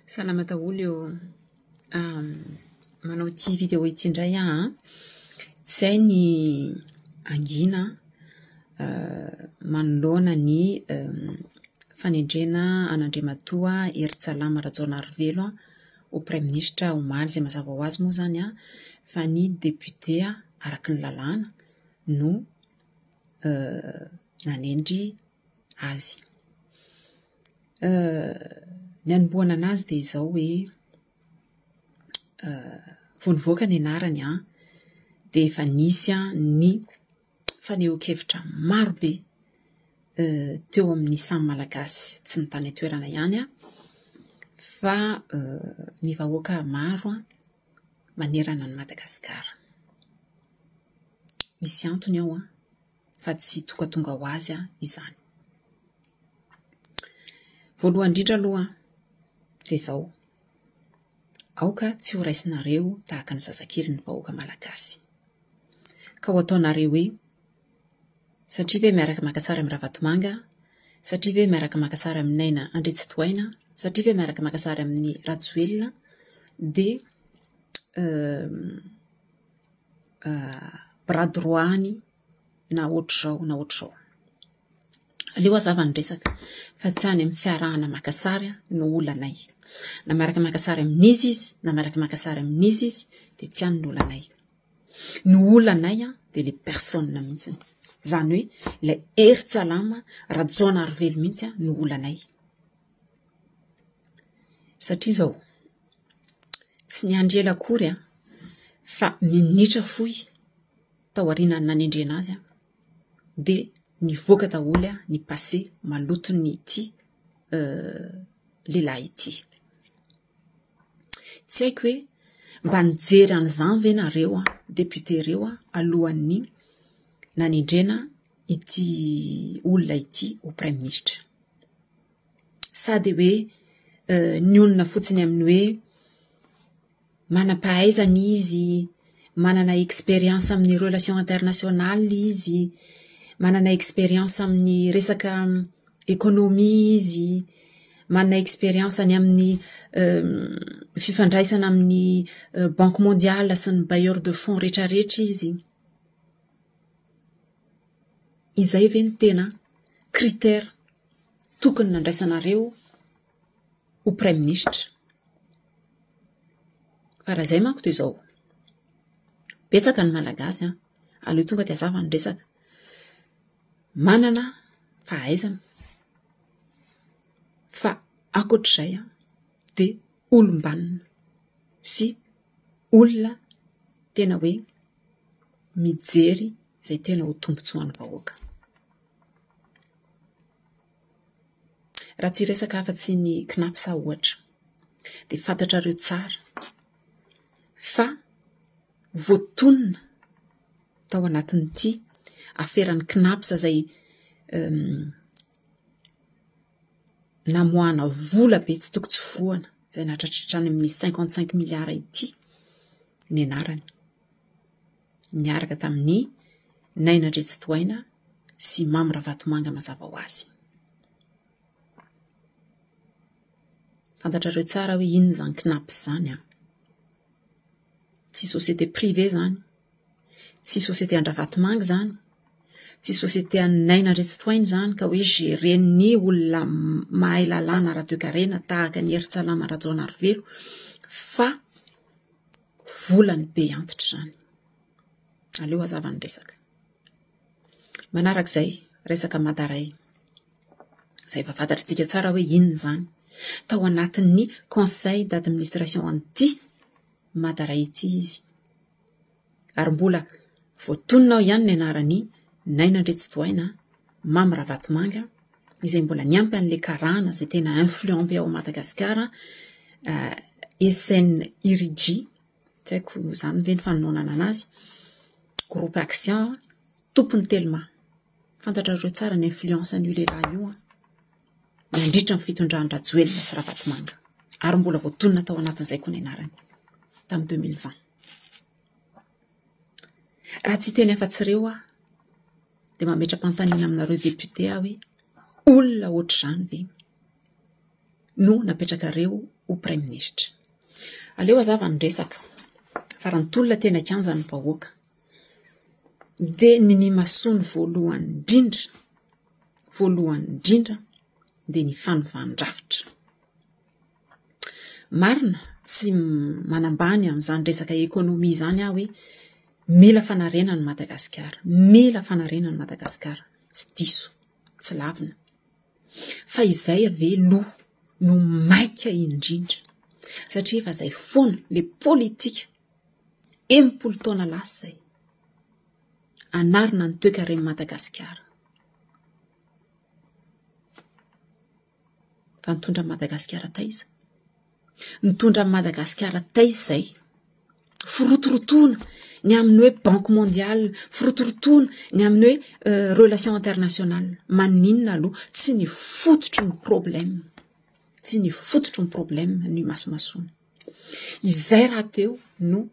Salama daholo ô. Manao ity vidéo ity indray aho an. Tsy hay ny hangina manoloana ny fanendrena an'Andriamatoa Hery-Tsalama Rajaonarivelo ho praiminisitra omaly izay mazava ho azy moa izany an, fa ny député araka ny lalàna no nanendry azy. Ny hanombohana an'azy dia izao hoe, vao nivoaka ny anarany an, dia efa nisy ny fanehoan-kevitra maro be teo amin'ny samy Malagasy, tsy ny tany an-toerana ihany an, fa ny vahoaka maro manerana an'i Madagasikara. Misy antony ao an, fa tsy tongatonga ho azy izany. Voalohany indrindra aloha dia izao, aoka tsy ho raisinareo tahaka ny zazakely ny vahoaka malagasy. Ka ho ataonareo hoe satria ve miaraka maka sary amin'i Ravatomanga, satria ve miaraka maka sary amin'i Naina Andriantsitohaina, satria ve miaraka maka sary amin'i Rajoelina dia bras droit-ny na ohatr'izao na ohatr'izao. Aleo hazava ny resaka fa tsy any amin'ny fiarahana maka sary no olanay. Na miaraka maka sary amin'iza izy na miaraka maka sary amin'iza izy dia tsy any ny olanay. Ny olanay dia ilay personne mihitsy. Izany hoe ilay Hery Tsalama Rajaonarivelo mihitsy no olanay. Satria izao, tsy niandry ela akory fa minitra fohy taorian'ny nanendrena azy dia nivoaka daholo ny passé maloton'ity lehilahy ity. Tsy haiko hoe mba nijery an'izany ve nareo député ireo alohan'ny nanendrena ity olona ity ho praiminisitra. Sa dia hoe nionona fotsiny amin'ny hoe Manam-pahaizana izy, manana expérience amin'ny relation internationale izy, manana expérience amin'ny resaka économie izy, manana expérience any amin'ny fifandraisana amin'ny banque mondiale sy ny bailleur de fonds rehetrarehetra izy. Izay ve no tena critère tokony nandraisanareo ho praiminisitra. Fa raha izay manko dia izao, betsaka ny Malagasy an, aleo tonga dia hazava ny resaka, manana fahaizana fa ankoatr'izay an, dia olom-banona sy olona tena hoe mijery izay tena ho tombontsoan'ny vahoaka. Raha tsy hiresaka afa-tsy ny Cnaps ohatra dia fantatrareo tsara fa voatonona tao anatin'ity aferan'ny Cnaps izay namoahana vola be tsy toko tsy forohana izay nahatratra hatrany amin'ny 55 milliards ity ny anarany. Niaraka tamin'i Naina Andriantsitohaina sy Mamy Ravatomanga mazava ho azy. Fantatrareo tsara hoe inona izany CNAPS izany an! Tsy société privée izany, tsy société an-dRavatomanga izany, tsy société an'i Naina Andriantsitohaina izany ka hoe gérer-n'ny olona mahay lalàna ara-toekarena tahaka an'i Hery-Tsalama Rajaonarivelo fa volan'ny be antitra izany. Aleo hazava ny resaka. Manarak'izay, resaka Madaray, izay efa fantatr'tsika tsara hoe inona izany. Tao anatin'ny conseil d'administration an'ity Madaray ity izy. Ary mbola voatonona ao ihany ny anaran'i Naina Andriantsitohaina, Mamy Ravatomanga, izay mbola niampy an'ilay karana izay tena influent be ao Madagasikara, SN Iriji, tsy haiko izany ve ny fanononana anazy, groupe Axian, tompon'ny Telma. Fantatrareo tsara ny influence an'io lehilahy io an, nandritra ny fitondran-dRajoelina sy Ravatomanga. Ary mbola voatonona tao anatin'izay koa ny anarany, tamin'ny 2020. Raha tsy hiteny afa-tsy ireo aho, dia mametra-panontaniana aminareo député aho hoe olona ohatr'izany ve no napetrakareo ho praiminisitra. Aleo hazava ny resaka fa raha ny tolona tena kianja ny vahoaka dia ny nimasoany voalohany indrindra, voalohany indrindra dia ny fanovan-drafitra. Marina, tsy manambany amin'izany resaka ekonomia izany aho hoe mila fanarenana i Madagasikara, mila fanarenana i Madagasikara, tsy diso, tsy lavina. Fa izay ve aloha no maika indrindra satria efa izay foana le politika 60 taona lasa izay anarina ny toekaren'i Madagasikara. Fa nitondra an'i Madagasikara taiza? Nitondra an'i Madagasikara taiza izay? Firotorotoana ny amin'ny hoe banque mondiale, firotorotoana ny amin'ny hoe euh, relation internationale. Maninona aloha? Tsy ny fototry ny problème. Tsy ny fototry ny problème no imasomasoana. Izay rahateo no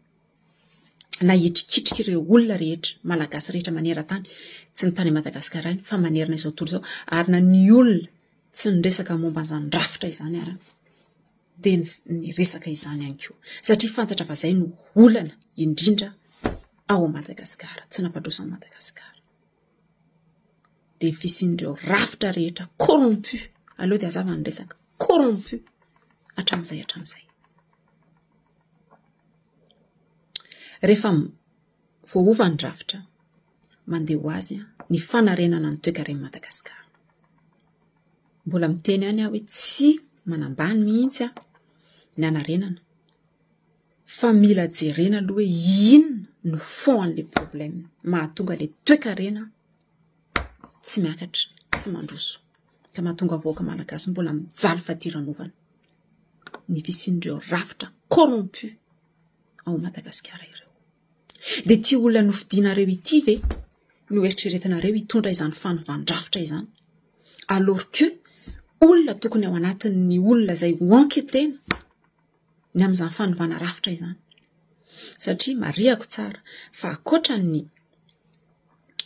nahitrikitrika ireo olona rehetra, malagasy rehetra maneran-tany, tsy ny tany Madagasikara ihany fa manerana izao tontolo izao, ary na ny olona tsy niresaka momba an'izany rafitra izany ara dia niresaka izany ihany koa satria fantatra fa izay no olana indrindra ao Madagasikara, tsy nampandroso an'i Madagasikara. Dia ny fisian'ireo rafitra rehetra corrompu, aleo dia hazava ny resaka, corrompu hatramin'izay hatramin'izay. Rehefa voaova ny rafitra, mandeha ho azy ny fanarenana ny toekaren'i Madagasikara. Mbola miteny ihany aho hoe tsy manambany mihitsy aho ny hanarenana fa mila jerena aloha hoe inona no fond an'ilay problème mahatonga ilay toekarena tsy miakatra, tsy mandroso ka mahatonga vahoaka malagasy mbola mijaly fadiranovana ny fisian'ireo rafitra corrompu ao Madagasikara ireo. Dia ity olona nofidianareo ity ve no eritreretinareo hitondra izany fanovan-drafitra izany? Alors que olona tokony ao anatin'ny olona izay ho enquêter-na ny amin'izany fanovana rafitra izany. Satria marihako tsara fa ankoatra ny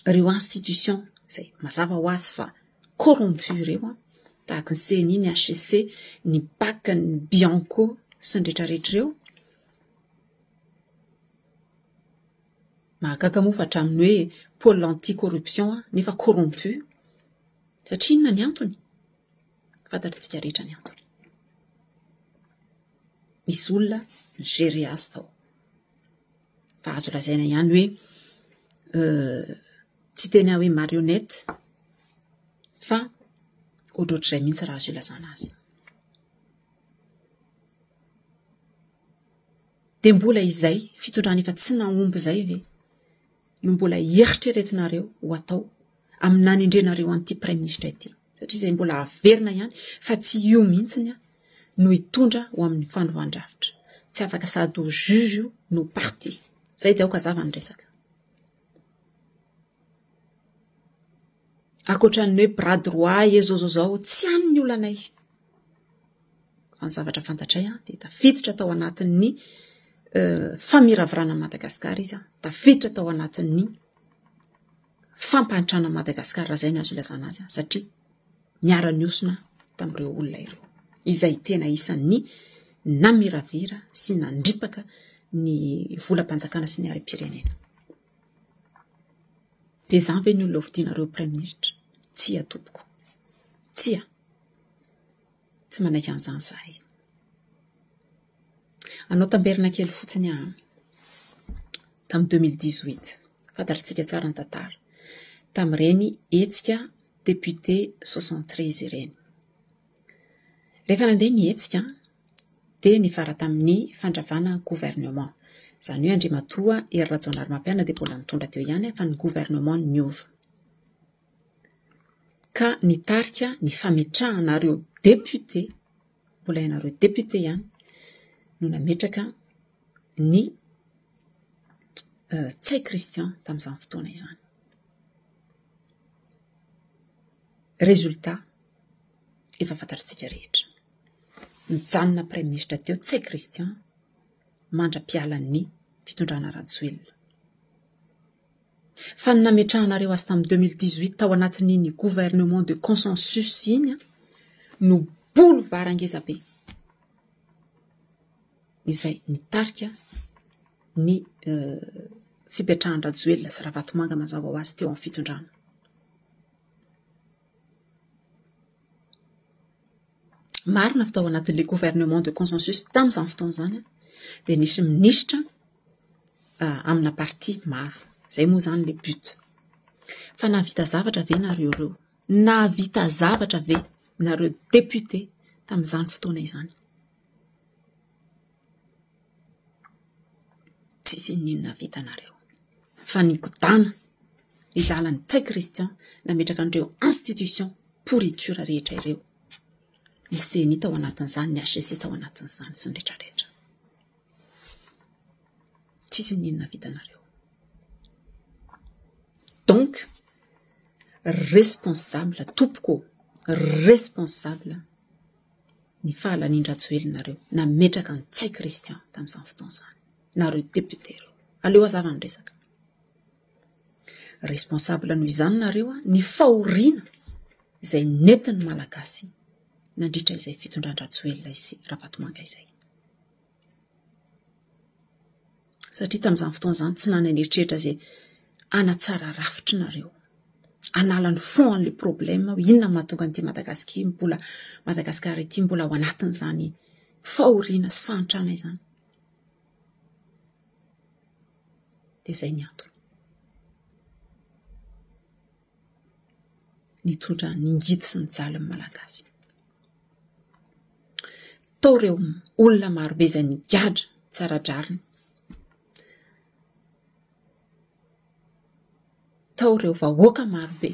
ireo institution izay mazava ho azy fa corrompu ireo, tahaka ny CNI, ny HCC, ny PAC, ny Bianco sy ny rehetrarehetra ireo, Mahagaga moa fa hatramin'ny hoe pôle anti-corruption nefa corrompu. Satria inona ny antony? Fantatr'tsika rehetra ny antony. Misy olona ni-gérer azy tao. Fa azo lazaina ihany hoe tsy tena hoe marionnette fa ohatrohatr'izay mihitsy raha azo ilazana azy. Dia mbola izay fitondrana efa tsy nahomby izay ve no mbola eritreretinareo ho atao amin'ny nanendrenareo an'ity praiminisitra ity? Satria izay mbola averina ihany fa tsy io mihitsy no hitondra ho amin'ny fanovan-drafitra. Tsy afaka sady ho juge io no parti. Izay dia aoka hazava ny resaka. Ankoatran'ny hoe bras droit e zao zao zao, tsy any ny olanay. Fa ny zavatra fantatray dia tafiditra tao anatin'ny famiravirana an'i Madagasikara izy, tafiditra tao anatin'ny fampahantrana an'i Madagasikara raha izay no azo ilazana azy satria niara-niosona tamin'ireo olona ireo izay tena isan'ny namiravira sy nandripaka ny volam-panjakana sy ny harem-pirenena. Dia izany ve ny olona hofidianareo praiminisitra? Tsia tompoko, tsia. Tsy manaiky an'izany izahay. Hanao tamberina kely fotsiny aho an. Tamin'ny 2018, fantatritsika tsara ny tantara, tamin'ireny hetsika député 73 ireny. Rehefa nandeha ny hetsika dia niafara tamin'ny fandravana gouvernement. Izany hoe Andriamatoa Hery Rajaonarimampianina dia mbola nitondra teo ihany fa ny gouvernement niova. Ka nitarika ny fametrahana ireo député, mbola ianareo député ihany no nametraka ny Ntsay Christian tamin'izany fotoana izany. Résultat, efa fantatritsika rehetra. Nijanona praiminisitra teo Ntsay Christian mandra-pialan'ny fitondrana Rajoelina. Fa ny nametrahanareo azy tamin'ny 2018 tao anatin'iny gouvernement de consensus iny no boulevard ngeza be. Izay nitarika ny fipetrahan-dRajoelina sy Ravatomanga mazava ho azy teo amin'ny fitondrana. Marina fa tao anatin'ilay gouvernement de consensus tamin'izany fotoana izany dia nisy minisitra amina parti maro. Izay moa izany ilay but. Fa nahavita zavatra ve nareo ireo? Nahavita zavatra ve nareo député tamin'izany fotoana izany? Tsisy n'inona vitanareo fa nigodana ny lalan'i Ntsay Christian nametraka an'ireo institution pourriture rehetra ireo. Ny CENI tao anatin'izany, ny HCC tao anatin'izany sy ny rehetra rehetra. Tsisy n'inona vitanareo. Donc, responsable tompoko ô, responsable ny fahalanian-dRajoelina nareo nametraka an'i Ntsay Christian tamin'izany fotoana izany, nareo député ireo. Aleo hazava ny resaka. Responsable noho izany nareo ny fahoriana izay nentin'ny Malagasy nandritra izay fitondran-dRajoelina sy Ravatomanga izay. Satria tamin'izany fotoana izany tsy nanana eritreritra izay hanatsara rafitra nareo. Hanala ny fond an'ilay problème hoe inona no mahatonga an'ity Madagasikara mbola Madagasikara ity mbola ao anatin'izany fahoriana sy fahantrana izany. Dia izay ny antony. Nitondra ny ngidy sy ny jaly ny Malagasy. Tao ireo olona marobe izay nigadra tsy ara-drariny. Tao ireo vahoaka marobe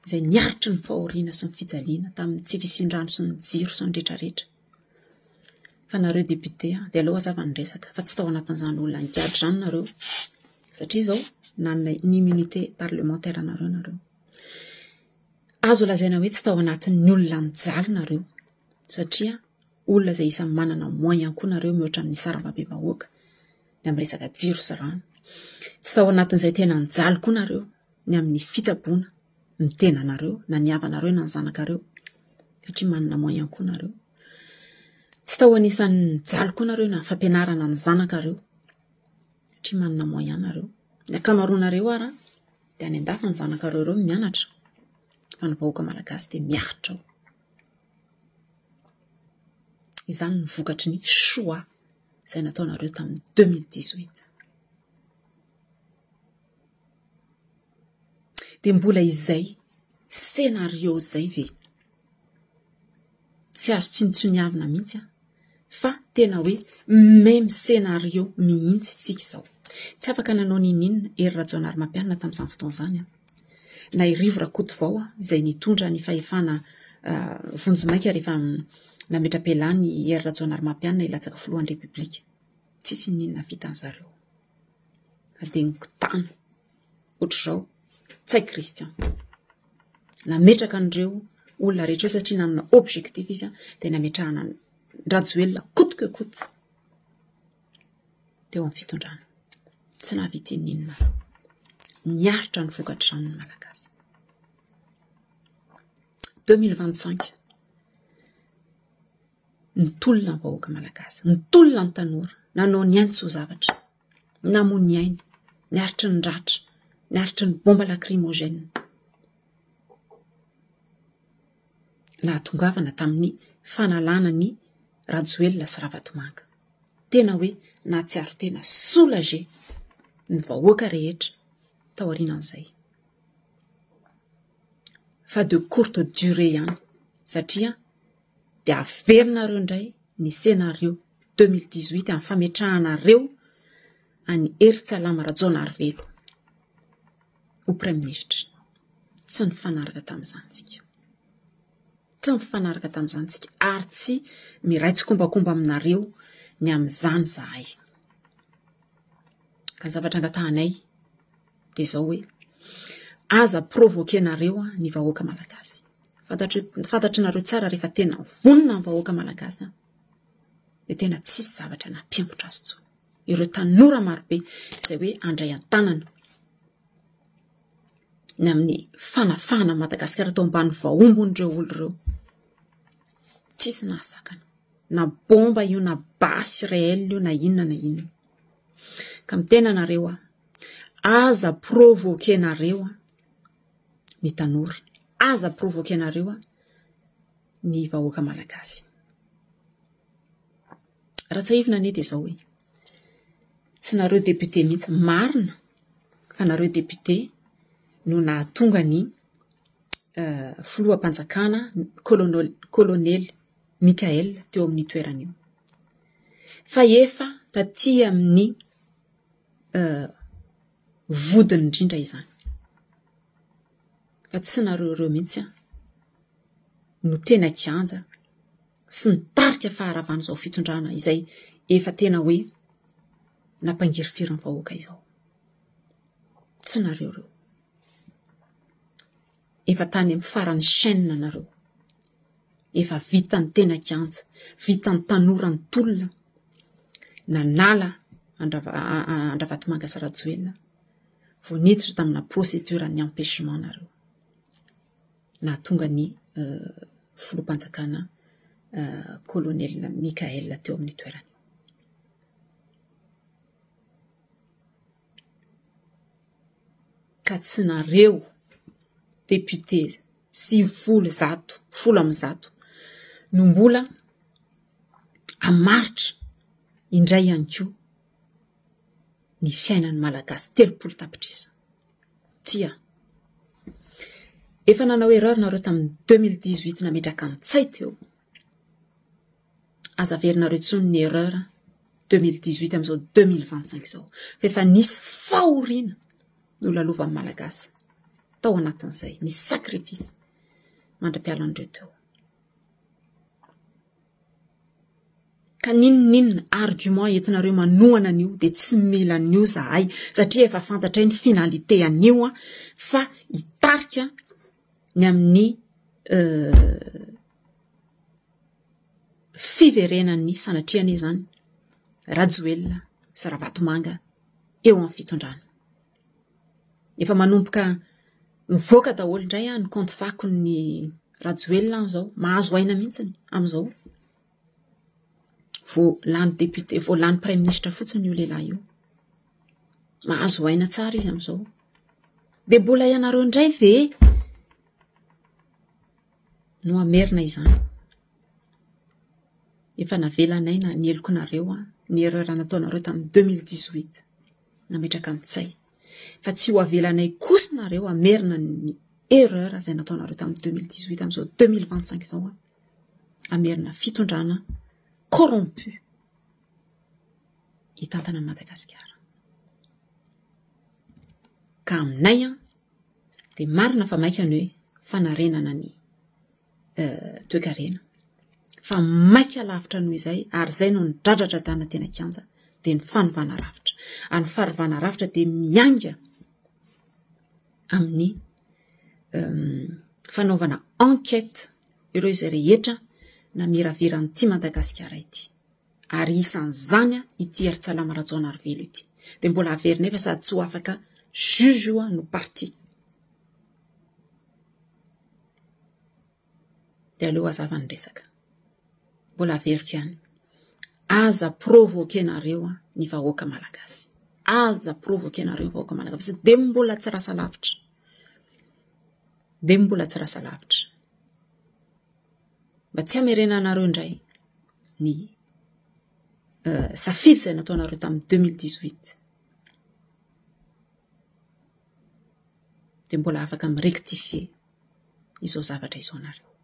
izay niaritra ny fahoriana sy ny fijaliana tamin'ny tsy fisian-drano sy ny jiro sy ny rehetra rehetra. Fa nareo député dia aleo hazava ny resaka fa tsy tao anatin'izany olona nigadra izany nareo satria izao nanana ny immunité parlementaire anareo nareo. Azo lazaina hoe tsy tao anatin'ny olona nijaly nareo satria olona izay isan'ny manana moyen koa nareo mihoatra amin'ny sarambabem-bahoaka ny amin'ny resaka jiro sy rano. Tsy tao anatin'izay tena nijaly koa nareo ny amin'ny fitsaboana ny tenanareo na ny havanareo na ny zanakareo satria manana moyen koa nareo. Tsy tao anisan'ny nijaly koa nareo na fampianarana ny zanakareo satria manana moyen nareo. Ny ankamaroanareo ara dia any an-dafy ny zanakareo ireo no mianatra fa ny vahoaka malagasy dia miaritra ao. Izany no vokatry ny choix izay nataonareo tamin'ny 2018. Dia mbola izay scénario izay ve? Tsy azo tsinontsiniavina mihitsy an! Fa tena hoe même scénario mihitsy isika izao. Tsy afaka nanao n'inon'inona Hery Rajaonarimampianina tamin'izany fotoana izany an! Na i Rivo Rakotovao izay nitondra ny fahefana vonjimaika rehefa nametra-pialana i Hery Rajaonarimampianina hilatsaka filohan'ny Repoblika. Tsisy n'inon'inona vitan-dry zareo. Fa dia nikotana ohatr'izao Ntsay Christian. Nametraka an'ireo olona rehetra ireo satria nanana objectif izy dia nametrahana an-dRajoelina coûte que coûte teo amin'ny fitondrana. Tsy nahavita n'inon'inona. Niaritra ny vokatr'izany ny Malagasy. 2025 nitolona ny vahoaka malagasy, nitolona ny tanora, nanao ny ainy tsy ho zavatra, namoy ny ainy, niaritry ny ratra, niaritry ny bomba lacrymogène. Nahatongavana tamin'ny fanalana ny Rajoelina sy Ravatomanga. Tena hoe nahatsiaro tena soulagé ny vahoaka rehetra taorianan'izay. Fa de courte durée ihany satria dia averinareo indray ny scénario 2018 amin'ny fametrahanareo an'i Hery Rajaonarivelo ho praiminisitra. Tsy nifanaraka tamin'izany isika. Tsy nifanaraka tamin'izany isika ary tsy miray tsikombakomba aminareo ny amin'izany izahay. Ka ny zavatra angatahanay dia izao hoe aza provoquer-nareo ny vahoaka malagasy. Fantatrinareo tsara rehefa tena vonona ny vahoaka malagasy dia tena tsisy zavatra nampihemotra azy intsony. Ireo tanora marobe izay hoe handray an-tanana ny amin'ny fanafahana an'i Madagasikara tao ambany vahombon'ireo olona ireo. Tsisy nahasakana. Na bomba io na basy réel io na inona na inona. Ka miteny anareo aho, aza provoquer-nareo ny tanora, aza provoquer-nareo ny vahoaka malagasy. Raha tsiahivina anie dia izao e, tsy nareo député mihitsy, marina fa nareo député no nahatonga ny filoham-panjakana kolonely Mickaël teo amin'io toerana io. Fa efa taty amin'ny vodiny indrindra izany. Fa tsy nareo ireo mihitsy no tena kianja sy nitarika faharavan'izao fitondrana izay efa tena hoe nampangirifiry ny vahoaka izao. Tsy nareo ireo. Efa tany amin'ny faran'ny chaîne nareo. Efa vita ny tena kianja, vita ny tanora ny tolona, nanala an-dRavatomanga sy Rajoelina vao niditra tamina procédure ny empêchement nareo. Nahatonga ny filoham-panjakana colonel Mickaël teo amin'ny toerany. Ka tsy nareo député 190 110 no mbola hamaritra indray ihany koa ny fiainan'ny Malagasy 30 tapitrisa. Tsia. Efa nanao erreur nareo tamin'ny 2018 nametraka antsay teo. Aza averinareo intsony ny erreur 2018 amin'izao 2025 izao. Fa efa nisy fahoriana nolalovan'ny Malagasy tao anatin'izay, nisy sacrifice mandra-pialan'ireo teo. Ka n'inon'inona argument entinareo manohana an'io dia tsy mila an'io zahay satria efa fantatray ny finalité an'io fa hitarika ny amin'ny fiverenan'ny sanatria anie izany Rajoelina sy Ravatomanga eo amin'ny fitondrana. Efa manomboka mivoaka daholo indray ny kaonty vakon'ny Rajoelina izao, mahazo aina mihitsy amin'izao. Vao lany député, vao lany praiminisitra fotsiny io lehilahy io. Mahazo aina tsara izy amin'izao. Dia mbola ianareo indray ve no hamerina izany? Efa navelanay na ny helokinareo, ny erreur nataonareo tamin'ny 2018 nametraka antsay. Fa tsy ho avelanay kosa nareo hamerina ny erreur izay nataonareo tamin'ny 2018 amin'izao 2025 izao. Hamerina fitondrana corrompu hitantana an'i Madagasikara. Ka aminay dia marina fa maika ny hoe fanarenana ny toekarena. Fa maika lavitra noho izay ary izay no nidradradradana teny an-kianja dia ny fanovana rafitra. Ary ny fanovana rafitra dia miainga amin'ny fanaovana enquête ireo izay rehetra namiravira an'ity Madagasikara ity. Ary isan'izany ity Herintsalama Rajaonarivelo ity. Dia mbola averina efa sady tsy ho afaka juge io no parti. Dia aleo hazava ny resaka. Mbola averiko ihany. Aza provoquer-nareo ny vahoaka malagasy. Aza provoquer-nareo ny vahoaka malagasy. Dia mbola tsy lasa lavitra. Dia mbola tsy lasa lavitra. Mba tsy hamerenanareo indray ny safidy izay nataonareo tamin'ny 2018. Dia mbola afaka mi-rectifier izao zavatra izao nareo.